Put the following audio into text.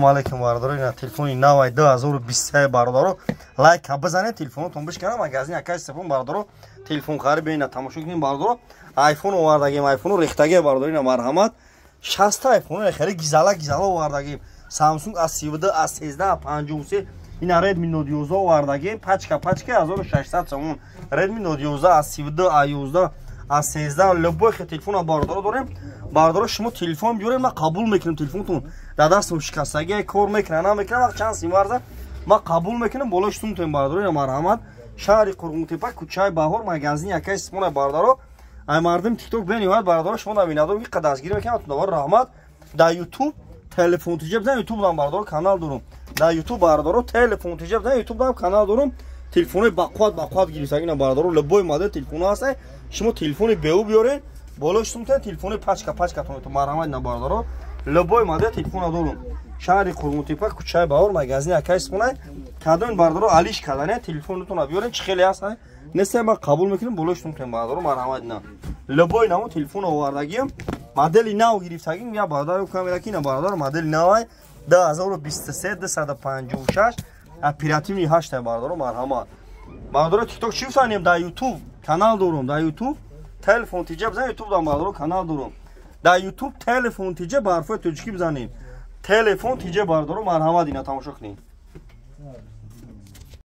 Алейкум, бародаро. Ина телефони навай 2023, бародаро. Лайка бизанед, телефонотон бишкана. Магазин акай Сепон, бародаро. Телефон хари бина, тамошо кунем, бародаро. Айфон овардагим, айфону рехтаги, бародаро. Ина, марҳамат, 60 айфон хеле гизала гизала овардагим. Samsung A32, A13, A53, ина Redmi Note 11 овардагим, пачка пачка 1600 сомон. Redmi Note 11, A32, A11, A13, любой телефон, бародаро, дорем. Бародаро, шумо телефон биёред, ман қабул мекунам. Телефонтон дар дастам шикастагӣ, кор мекунам, намекунам, вақт чанд сим варза, ман қабул мекунам, болои сумтон, бародаро. Ина, марҳамат, шаҳри Қурғонтепа, кӯчаи Баҳор, магазини акаи Симона, бародаро. Ай мардум Тикток бениҳоят, бародаро, шумо навинадом, ки дастгирӣ мекунам, тунавар раҳмат. Дар Ютуб Телефон Тиҷа бизан, Ютуб дам, бародаро, канал дорум. Дар Ютуб, бародаро, Телефон Тиҷа бизан, Ютуб дам канал дорум. Телефонои бақувват бақувват гирифтагина, бародаро, любой модел телефоно ҳаста. Шумо телефони беу биёред, болои сумтан телефони пачка пачкатон. Марҳамат, на, бародаро, любой модел телефона дорум. Шаҳри Қурғонтепа, кӯчаи Баҳор, магазини акаи Симонай. Кадом, бародаро, алиш кардане телефонатонро биёред, чӣ хеле ҳаст, неста, ман қабул мекунем, болои сумтан, бародаро. Марҳамат, на, любой намо телефон овардагиам, модели нав гирифтагим. Я бародаро камера ки, на, бародаро, модели навай 2023, 256, оперативный 8, бародаро. Марҳамат, бародаро. Тикток чӣ гуфтанем? Дар Ютуб канал дорум, дар Ютуб Телефон Тиҷа бизан, Ютуб дам, бародаро, канал дорум. Дар Ютуб Телефон Тиҷа ба ҳарфои тоҷикӣ бизанем, Телефон Тиҷа, бародаро. Марҳамат, ина тамошо кунед.